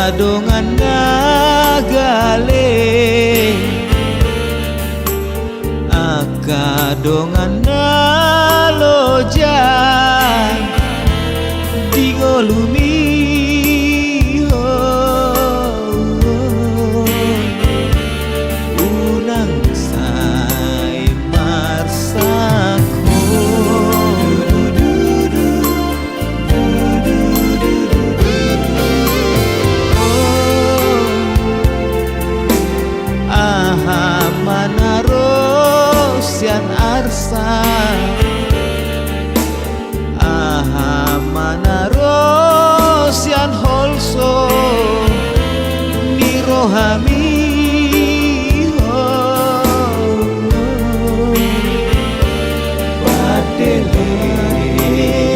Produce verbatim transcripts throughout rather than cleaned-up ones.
Dongan na gale, angka dongan na loja di ngolumi, ho, unang sai marsak ho. Aha ma na ro sian arsa, aha ma na ro sian holso ni rohami, ho.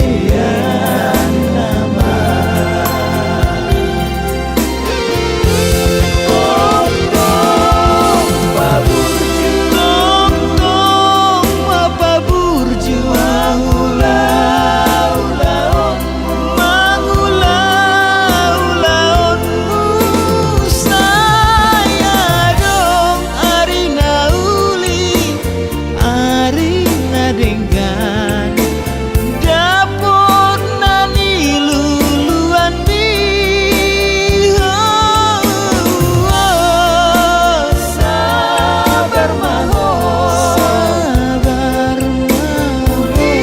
Pandelean nama. Tongtong paburju, tongtong ma paburju. Mangula ulaonmu, mangula ulaonmu. Sai adong ari na uli, ari na denggan, dapot na niluluanmi, ho, ho. Sabar ma ho, sabar ma ho. Uli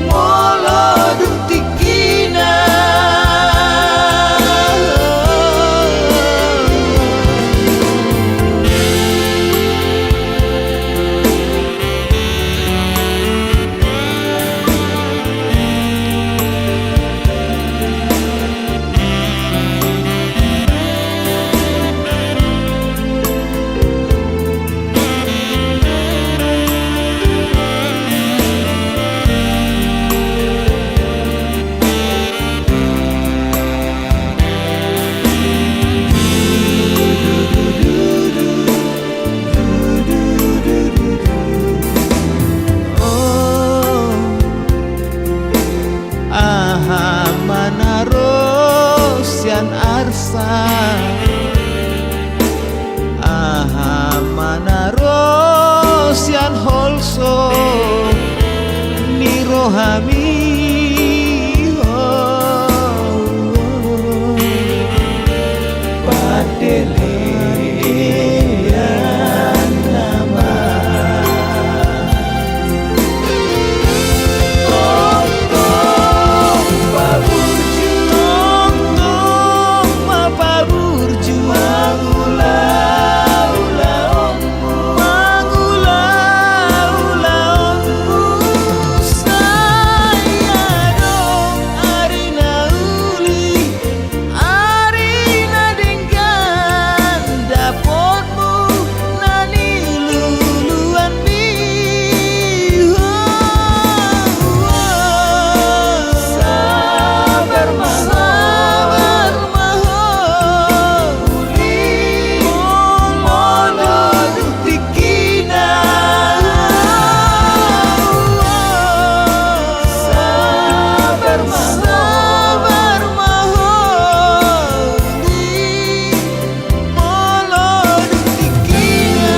molo dung tingkina. Aha ma na ro sian arsa, aha ma na ro sian holso ni rohami, ho. Pandelean nama. Tongtong paburju, tongtong ma paburju. Mangula ulaonmu, mangula ulaonmu. Sai adong ari na uli, ari na denggan, dapotmu na niluluanmi, ho, ho. Sabar ma ho, sabar ma ho. Uli molo dung tingkina. Sabar ma ho, sabar ma ho. Uli molo dung tingkina.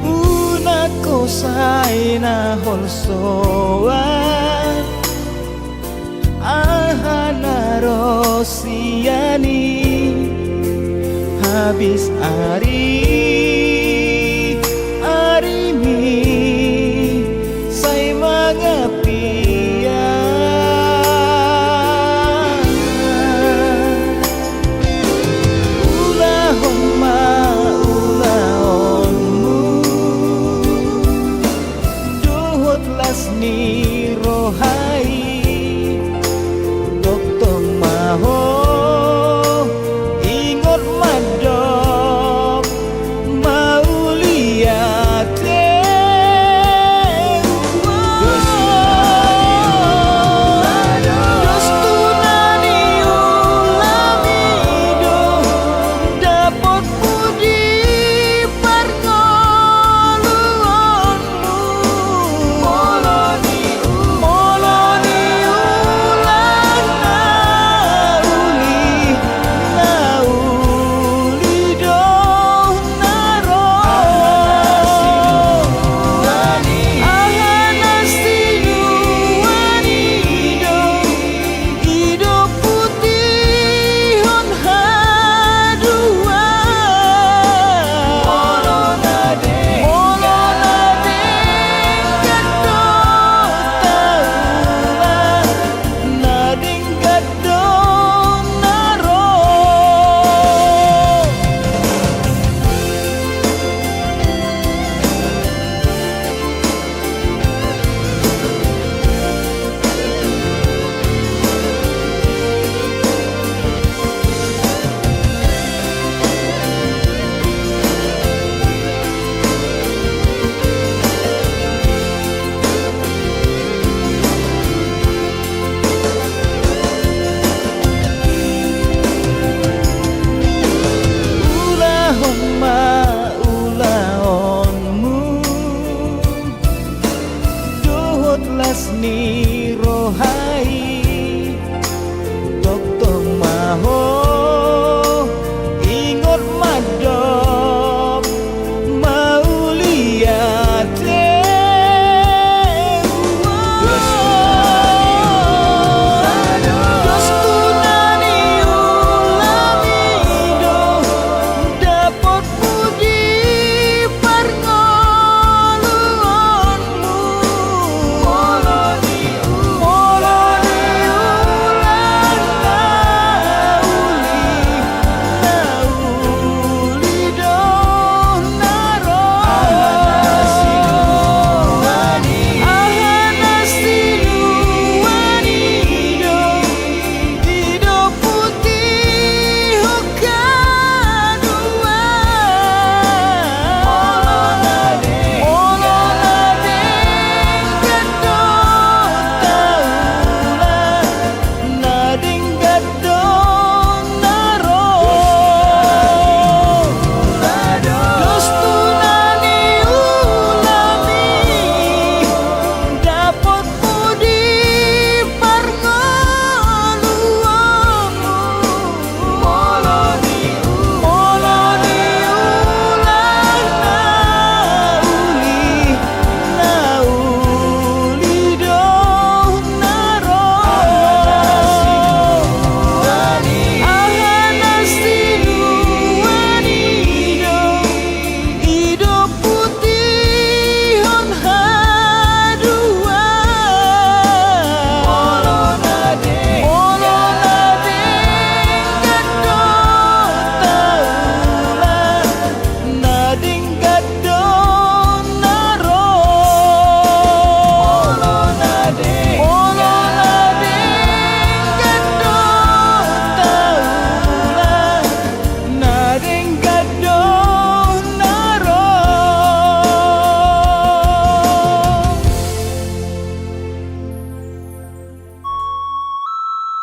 Unang ho sai na holsoan aha na ro sian i. Habis ari, arimi sai mangapian. Ulahon ma ulaonmu,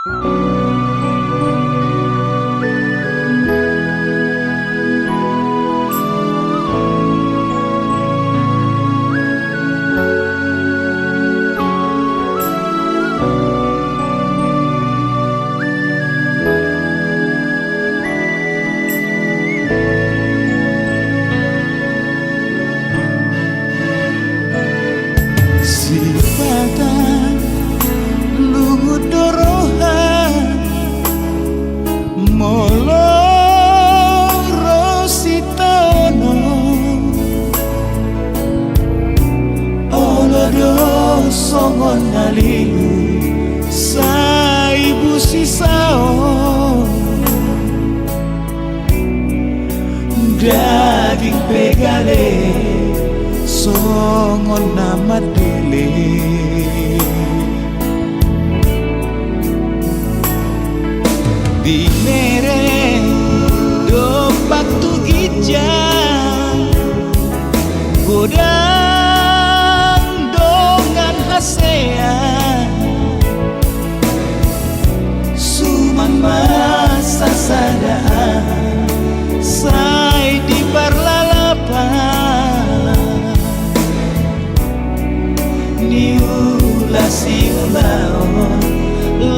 Sipata lungun do roha molo ro sitaonon. Olo do songon na lilu sai busisaon. Daging pe gale songon na mandele. Binere dompak tu ginjang, godang dongan hasea. Suman ma sasada sai di parlalapan. Niula siulaon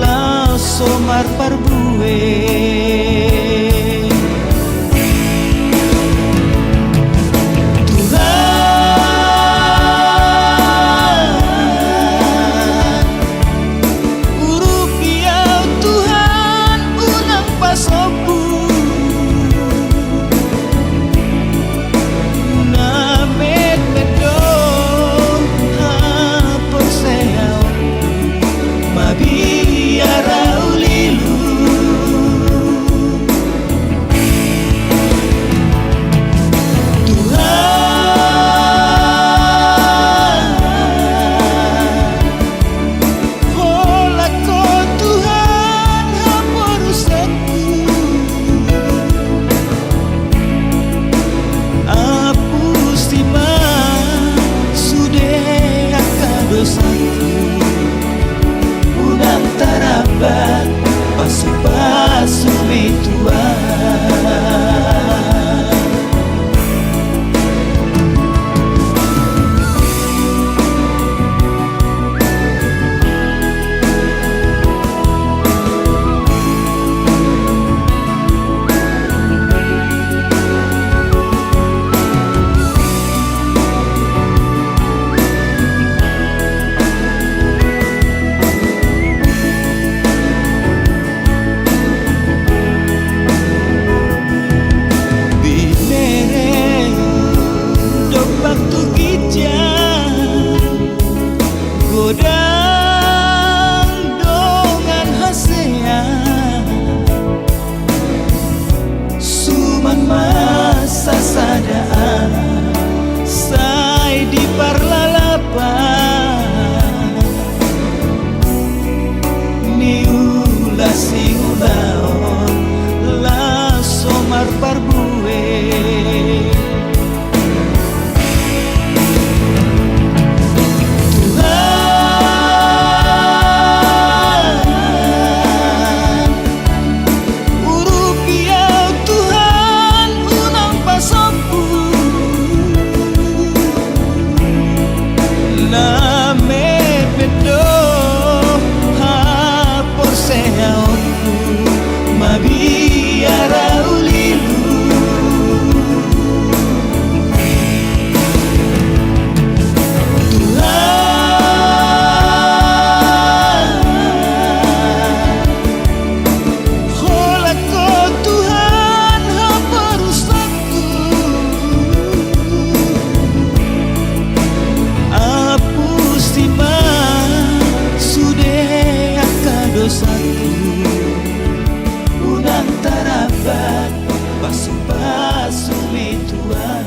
laos so marparbue. Tuhan, urupi au Tuhan, unang pasombu. Na metmet do haporseaonku, mabiar au lilu. Tuhan, holan Ho Tuhan haporusanku. Apusi ma sude angka dosangku. Unang tarlambat, pasu-pasu ma i Tuhan. Binere dompak tu ginjang, godang dongan hasea. Suman ma sasada sai di parlalapan. Niula siulaon laos so marparbue. Tuhan, urupi au Tuhan, unang pasombu. Na metmet do haporseaonku, mabiar au lilu. Tuhan, holan Ho Tuhan haporusanku. Apusi ma sude angka dosangku. Unang tarlambat, pasu-pasu ma i Tuhan.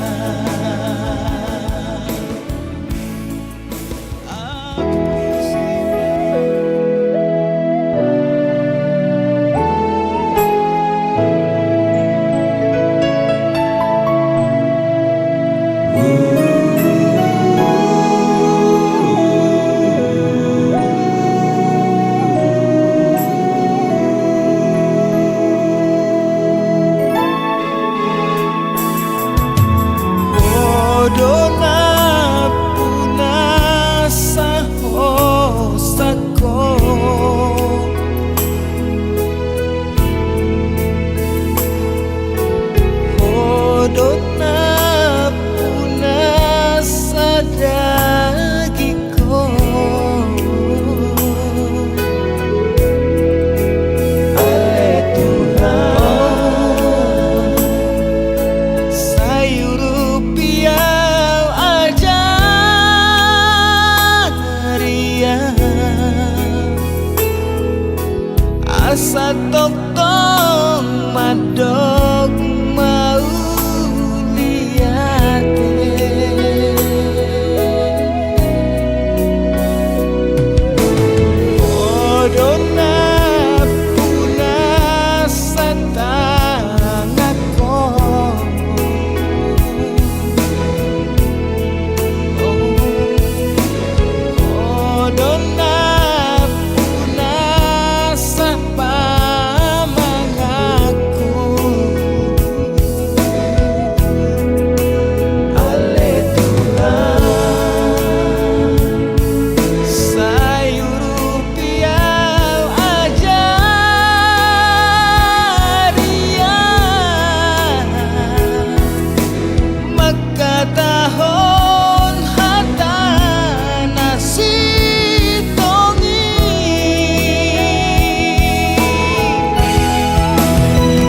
Santongtong mandok mauliate. Ho do nampuna satangan. Ho do nampuna sapamanganku. Ale Tuhan, sai urupi au, ajari au mangkatahon hata na sintong i.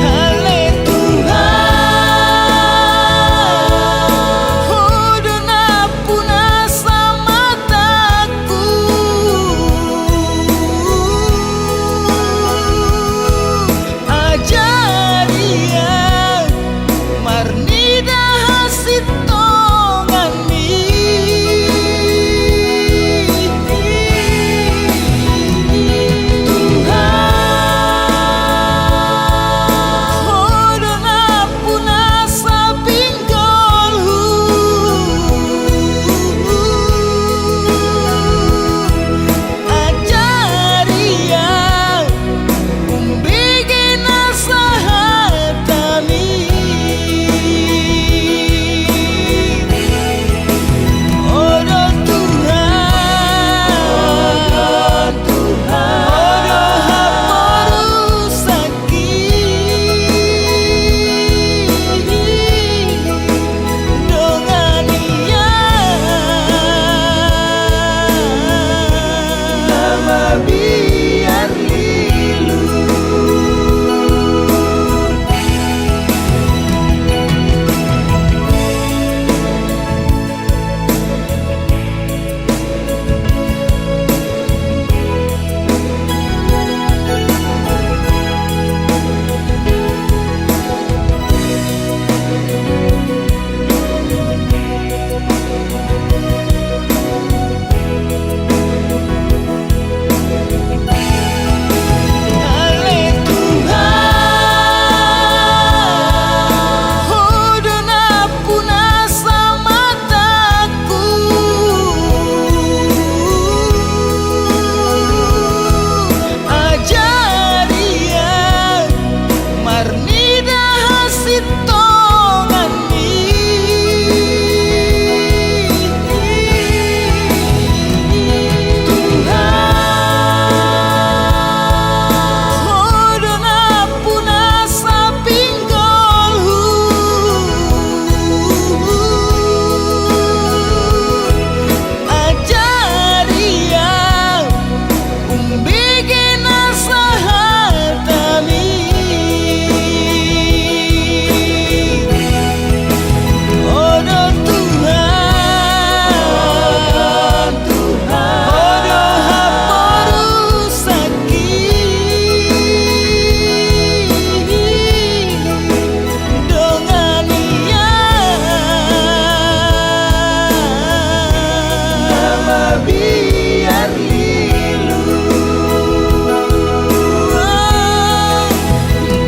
Ale Tuhan, ho do nampuna samatangku. Ajari au marnida hasintonganmi. Tuhan, ho do nampuna sapinggolhu. Ajari au umbege nasa hatami. Ho do Tuhan, Tuhan, ho do haporusangki. Dongani au na mabiar lilu. Ale Tuhan, ho do nampuna samatangku. Ajari au marnida hasintonganmi. Tuhan, ho do nampuna sapinggolhu. Ajari au umbege nasa hatami. Ho do Tuhan, Tuhan, ho do haporusangki. Dongani au na mabiar lilu.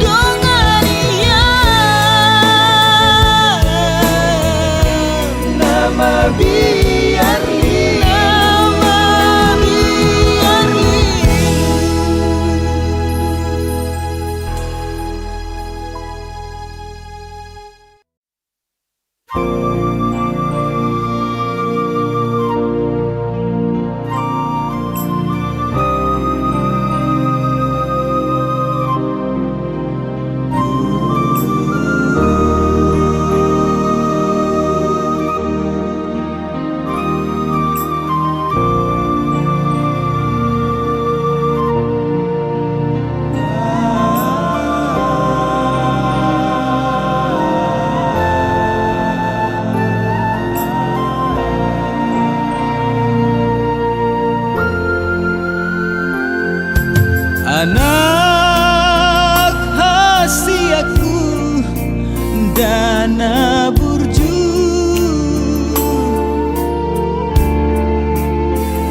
Dongani au na mabiar lilu. Na mabiar lilu. Anak Dana burju,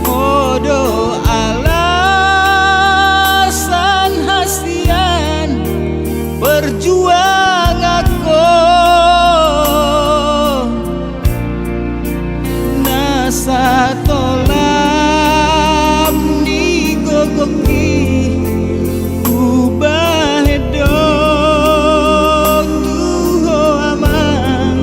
ho do alasan hasian perjuanganku. Na satolam ni gogongki hubahen do tu ho amang.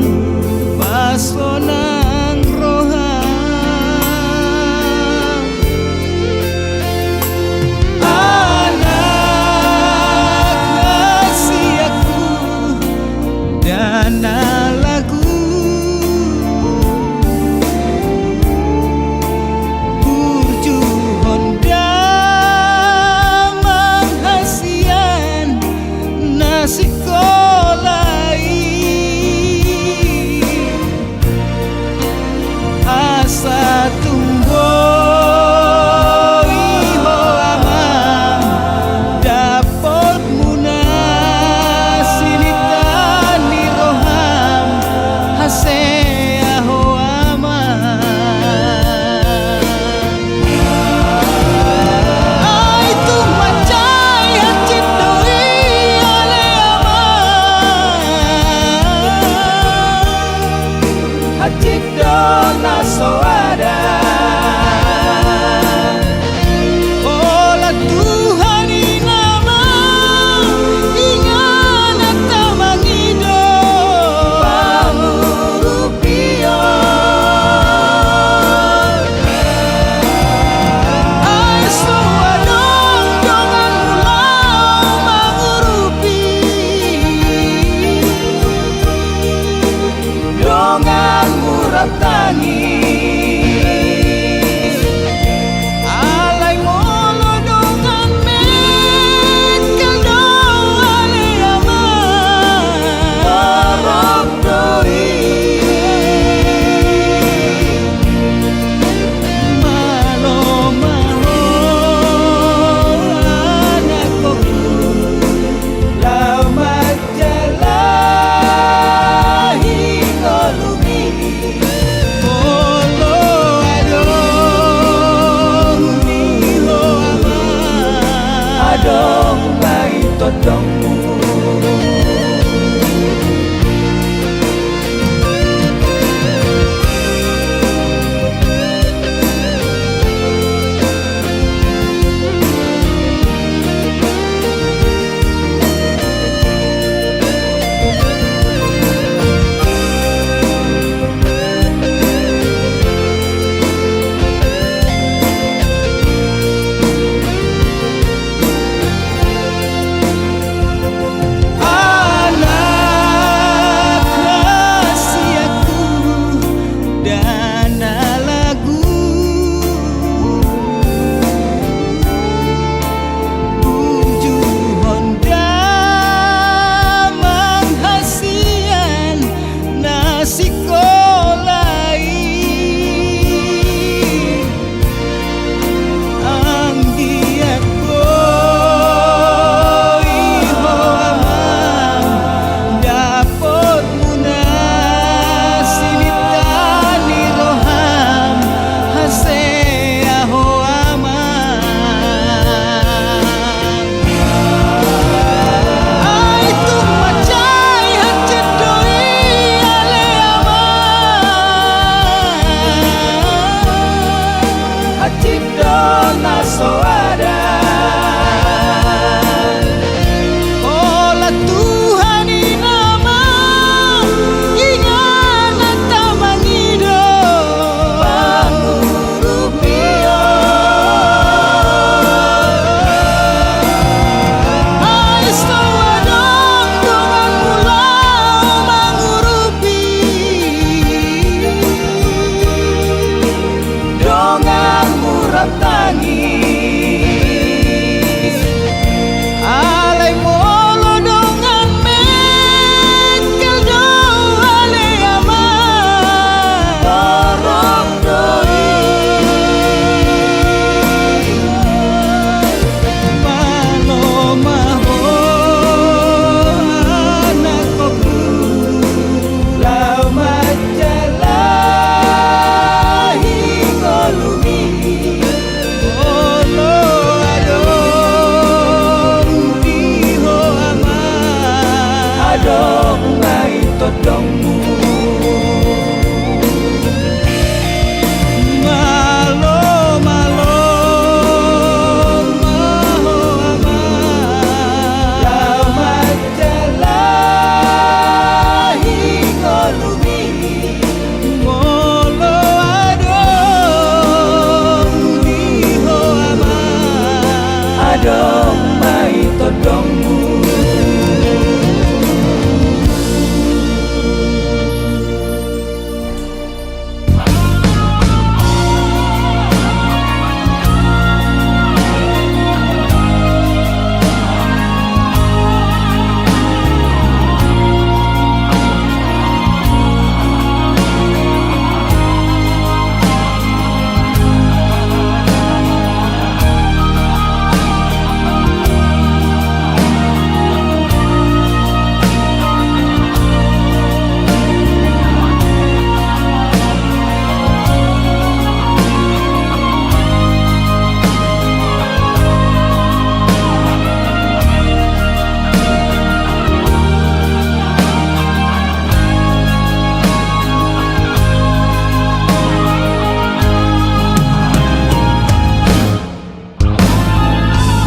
Mai tondongmu.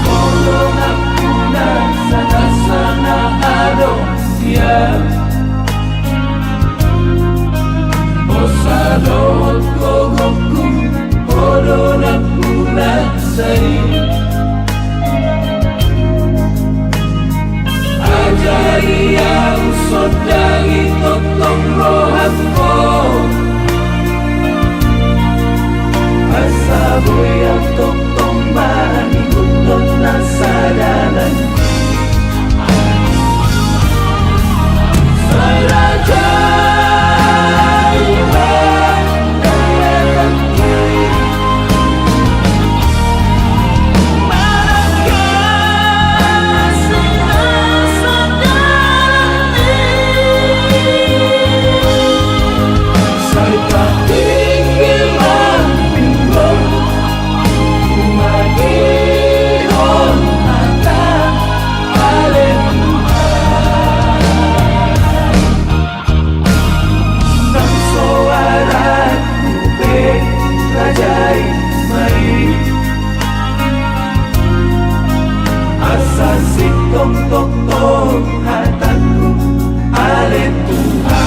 Molo nampuna sangasana adong sian, bosa dohot gogongku, molo nampuna sai. Ajari ahu sondangi tongtong rohangku, asa boi ahu tongtong mangihuthon na sada nangkin. Sai raja iba dalan i. Nang soarangku pe raja i ma i. Asa sintong tongtong hatangku, ale Tuhan.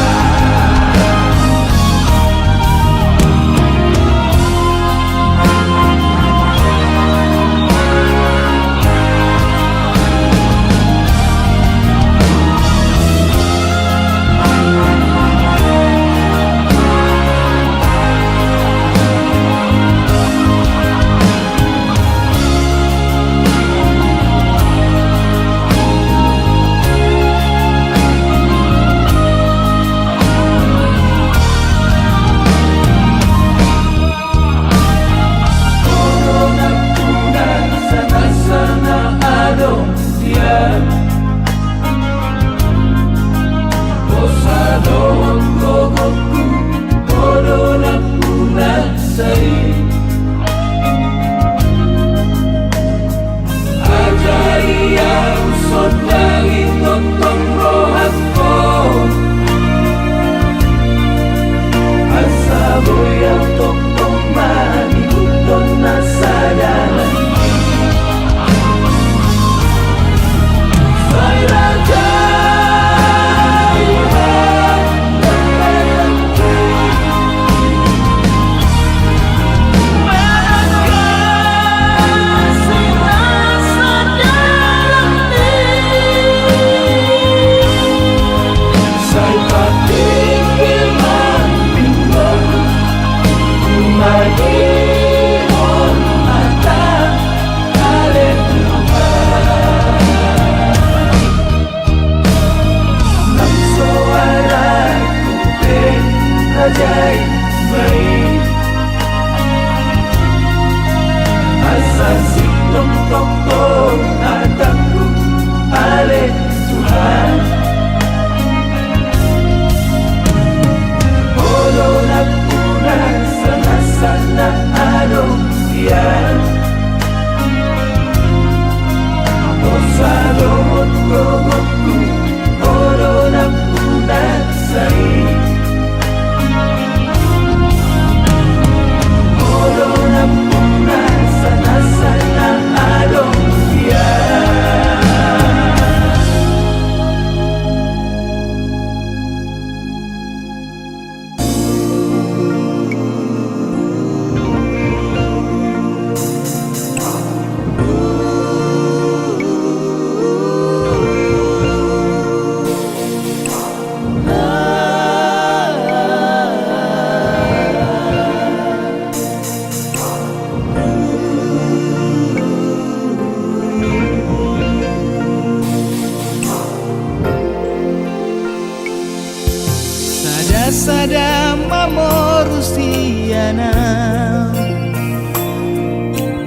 Sian. Bosa dohot gogongku, molo nampuna sai. Ajari ahu sondangi tongtong rohangku, asa boi ahu tongtong mangihuthon na sada nangkin. Sai patingki ma pinggol, mangihon hata, ale Tuhan. Nang soarangku pe raja i ma i. Asa sintong tongtong hatangku, ale Tuhan. Molo nampuna sangasana adong sian. Bosa dohot gogongku, molo nampuna sai. Molo nampuna sangasana adong sian.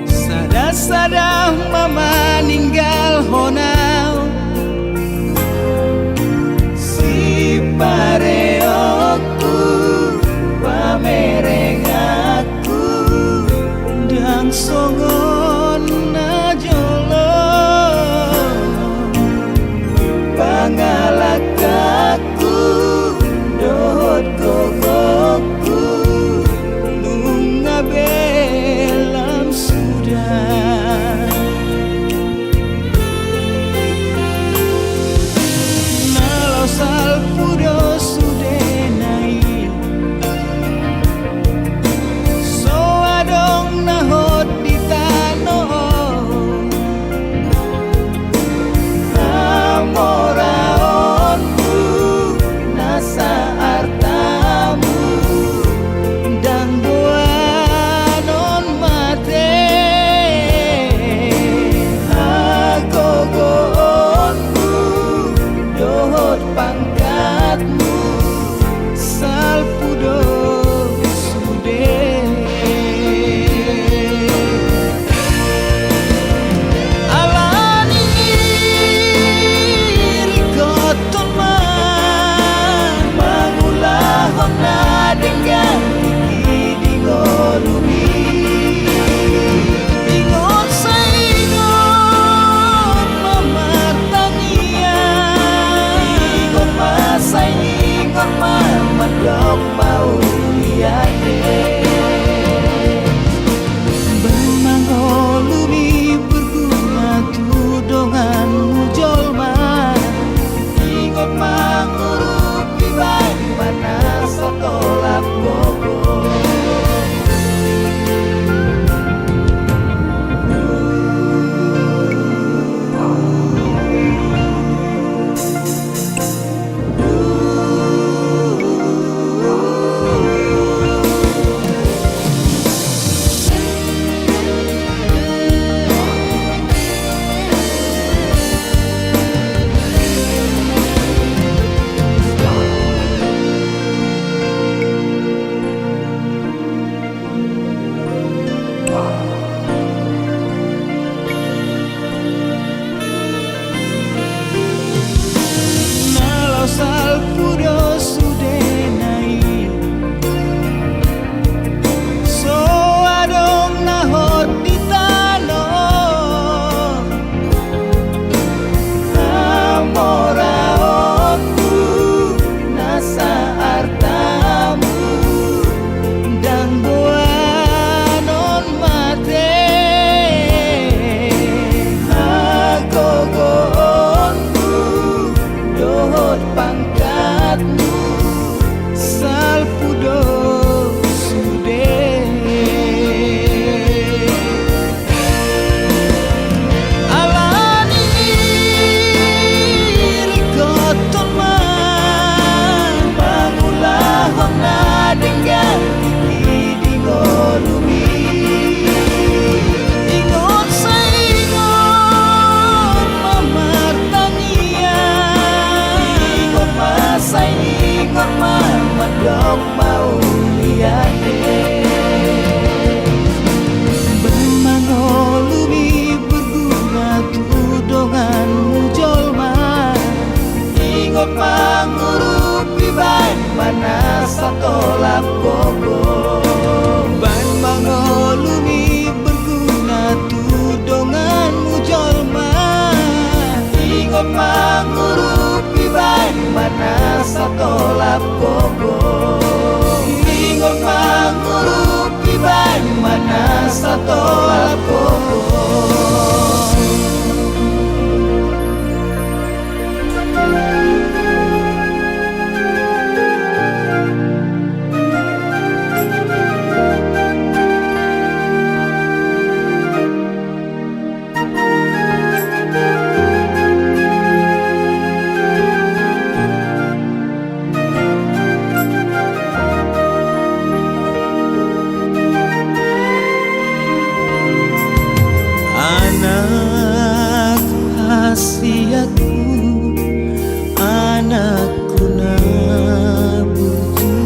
Sada-sada ma maninggalhon au, sipareonku, pamerenganku, ndang songon na jolo. Pangalangka dohot gogoku, nunga be lam suda. Na laho salpu do sudena i, so adong na hot di tano on. Hamoraonmu nasa artamu, ndang boanon mate. Hagogoonmu dohot pangkatmu, salpu do sude. Alani i ringkot ma mangulahon na denggan tingki di ngolumi. Ingot sai ingot ma martangiang, ingot ma sai ingot ma mandok mauliate. Baen mangolumi berguna tu donganmu jolma. Ingot mangurupi baen ma na satolap gogo. Na laho salpu do sudena i, so adong na hot di tano on. Hamoraonmu nasa artamu, ndang boanon mate. Hagogoonmu dohot pangkatmu, salpu do sude. Alani i ringkot ma mangulahon na denggan tingki di ngolumi. Ingot sai ingot ma martangiang, ingot ma sai ingot ma mandok mauliate. Baen mangolumi berguna tu donganmu jolma. Ingot mangurupi baen ma na satolap gogo. Baen mangolumi berguna tu donganmu jolma. Ingot mangurupi baen ma na satolap gogo. Ingot mangurupi baen ma na satolap gogo. Anak hasiatmu, anakku na burju.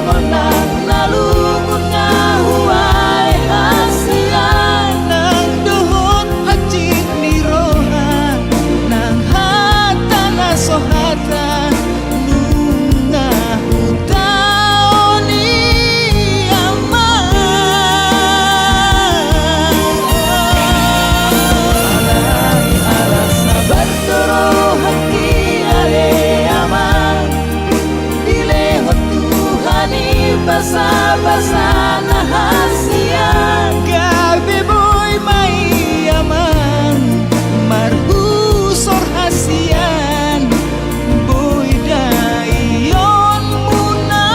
Nang na lungun na huae hasian, nang dohot hansit ni roha, nang hata na so hata, nunga hutaon i, Amang. Alai ala sabar do rohangki ale, Amang. Dilehon Tuhan i basabasa na hasian. Gabe boi ma i, Amang, marhusor hasian, boi daionmu na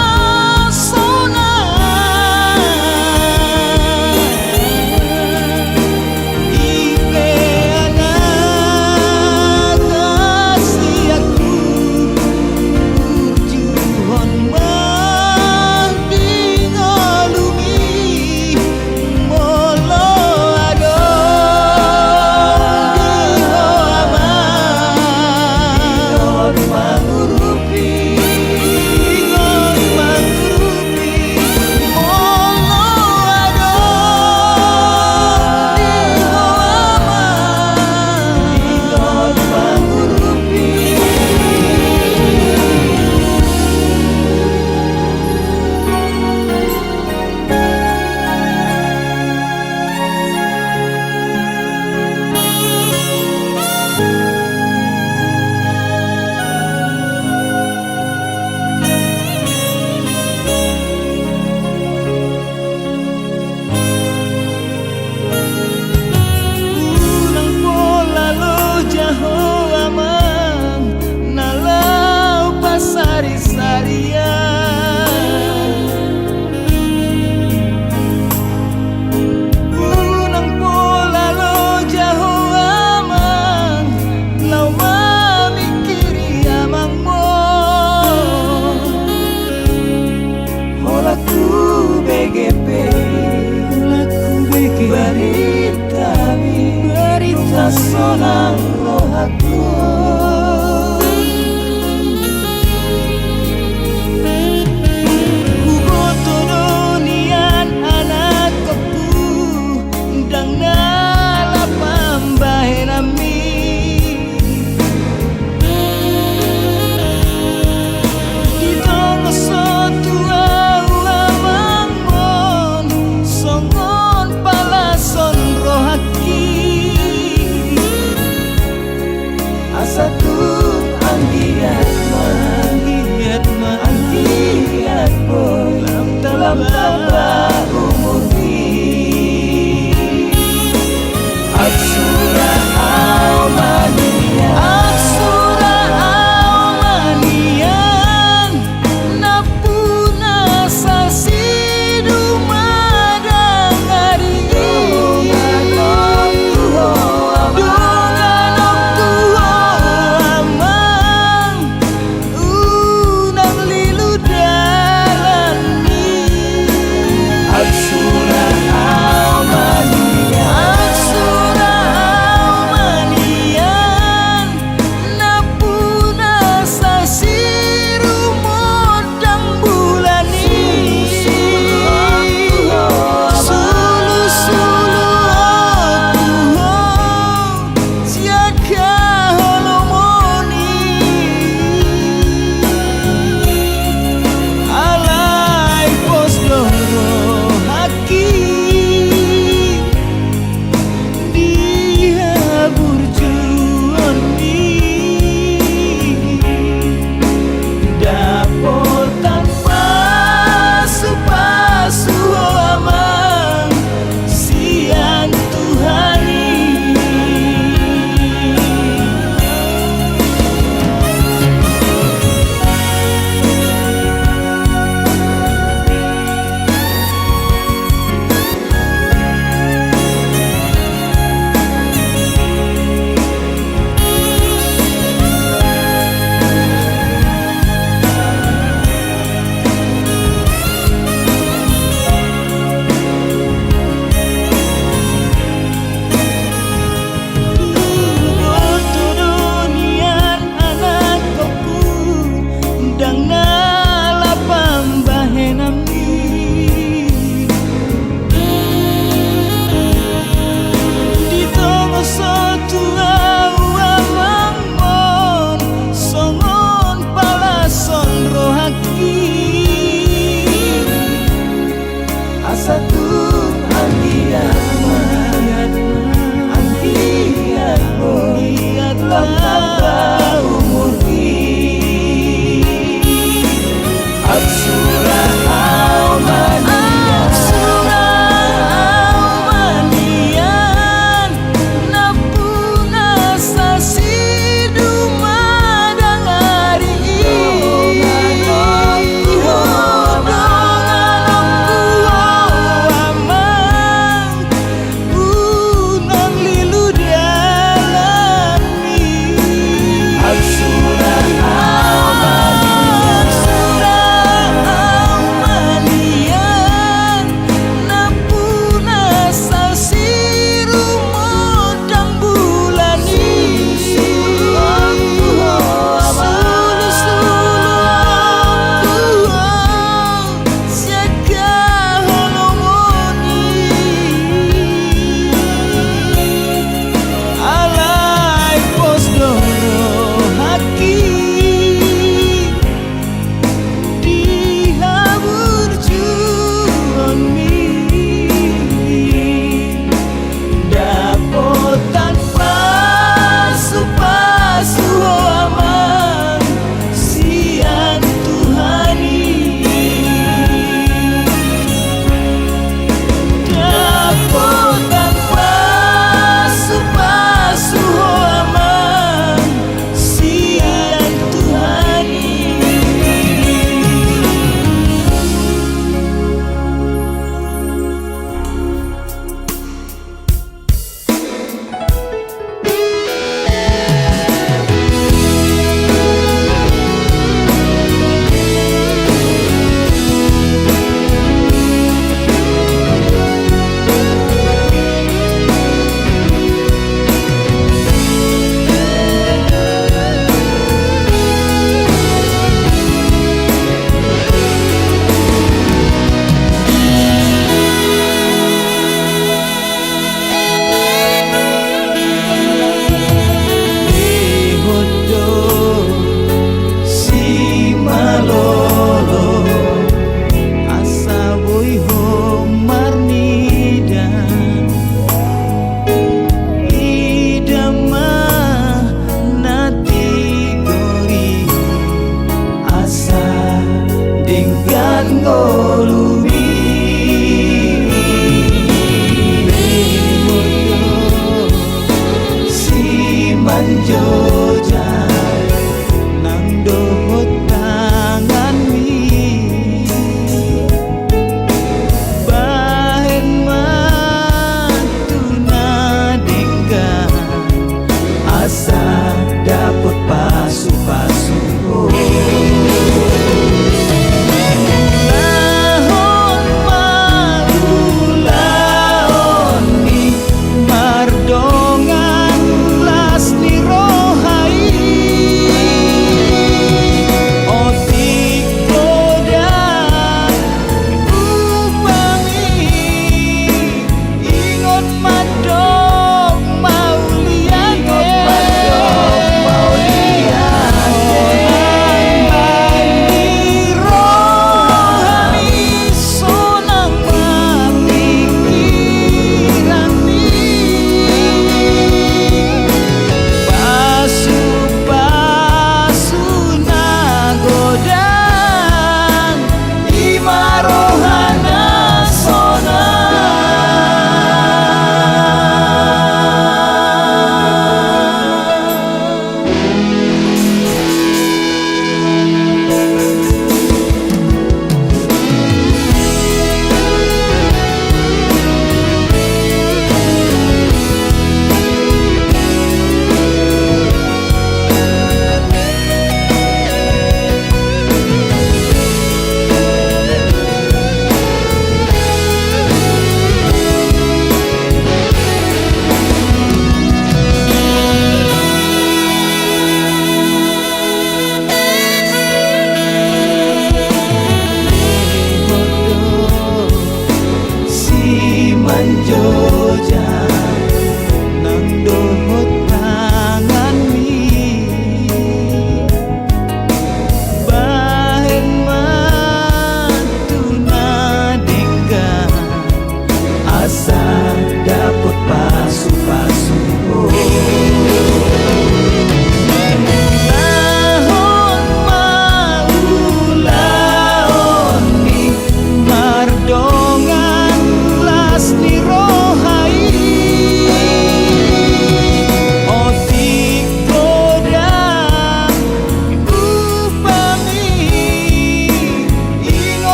sonang. I pe anakku, sian tu burjuhon ma di ngolumi, molo adong di ho, Amang, ingot mangurupi, ingot mangurupi. Unang pola loja ho, Amang, na laho pasarisarian. Unang pola loja ho, Amang, laho mamingkiri amangmu. Holan hubege pe, holan hubege, baritami, baritami, nunga sonang rohangku. Huboto do nian, anakkonku, ndang na lam pambahenanmi. Ditongoshon tu ahu amangmon songon palashon rohangki. Asa tung anggiat ma, anggiat ma, anggiat boi lam tamba, lam tamba